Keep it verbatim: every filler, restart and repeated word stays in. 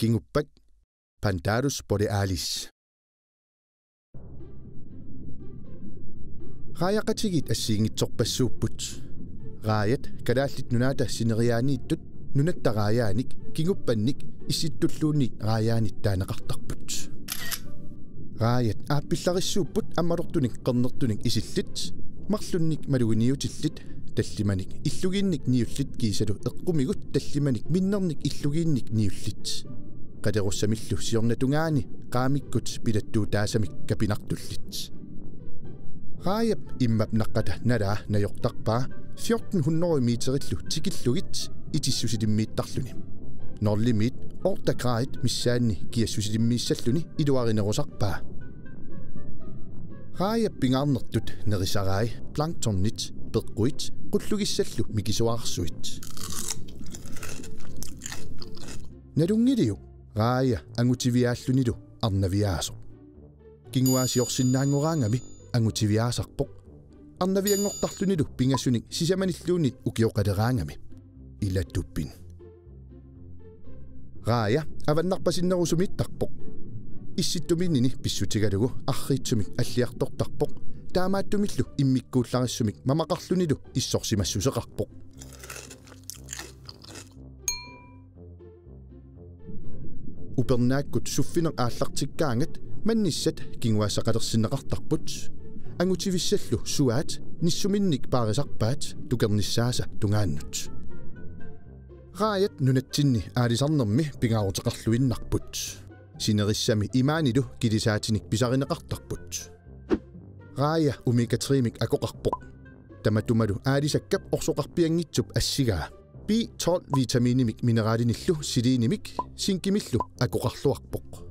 kinguppak, Pandalus borealis. Raajaqatigiit assigiinngitsorpassuupput. Raajat Kalaallit Nunaata sineriaaniittut nunatta raajaanik kinguppannik issittulluunniit raajaanit taaneqartarput. Raajat aappillarissuupput ammalortunik qernertunik isillit, marlunnik maluginiutillit, tallimanik illugiinnik niullit kiisalu eqqumigut tallimanik minnernik illugiinnik niullit. Qalerussamillu siornatungaani qaamikkut pilattuutaasamik kapinartullit. Raajap immap naqqata nalaa najortarpaa fjorten hundrede meterillu tikillugit itissusilimmiittarluni. Nulimiit otte gradit missaanni kiassusilimmiissalluni iluarinerusarpaa. Raajap pingaarnertut nerisarai, planktonit, peqquit, qullugissallu mikisuararsuit. Nalunngiliuk raaja angutiviaallunilu arnaviaasoq? Kinguaassiorsinnaanngoraangami angutiviaasarpoq. Arnavianngortarlunilu pingasunik sisamanilluunniit ukioqaleraangami. Ila tupin. Raaja avannarpasinnerusumiittarpoq. Issittumiinnini pissutigalugu arriitsumik alliartortarpoq. Taamaattumillu immikkuullarissumik mamaqarlunilu issorsimassuseqarpoq. Upernaakkut suffineq aallartikkaangat mannissat kinguaassaqalersinneqartarput. Angutivissallu suaat nissuminnik paarisarpaat tukernissaasa tungaannut. Raajat nunatsinni aalisarnermi pingaaruteqarluinnarput. Sinerissami imaanilu kilisaatinik pisarineqartarput. Raaja omega tre-mik akoqarpoq. Tamatumalu aalisakkap orsoqarpianngitsup assigaa. B tolv vitaminimik mineralinillu selenimik zinkimillu akoqarluarpoq.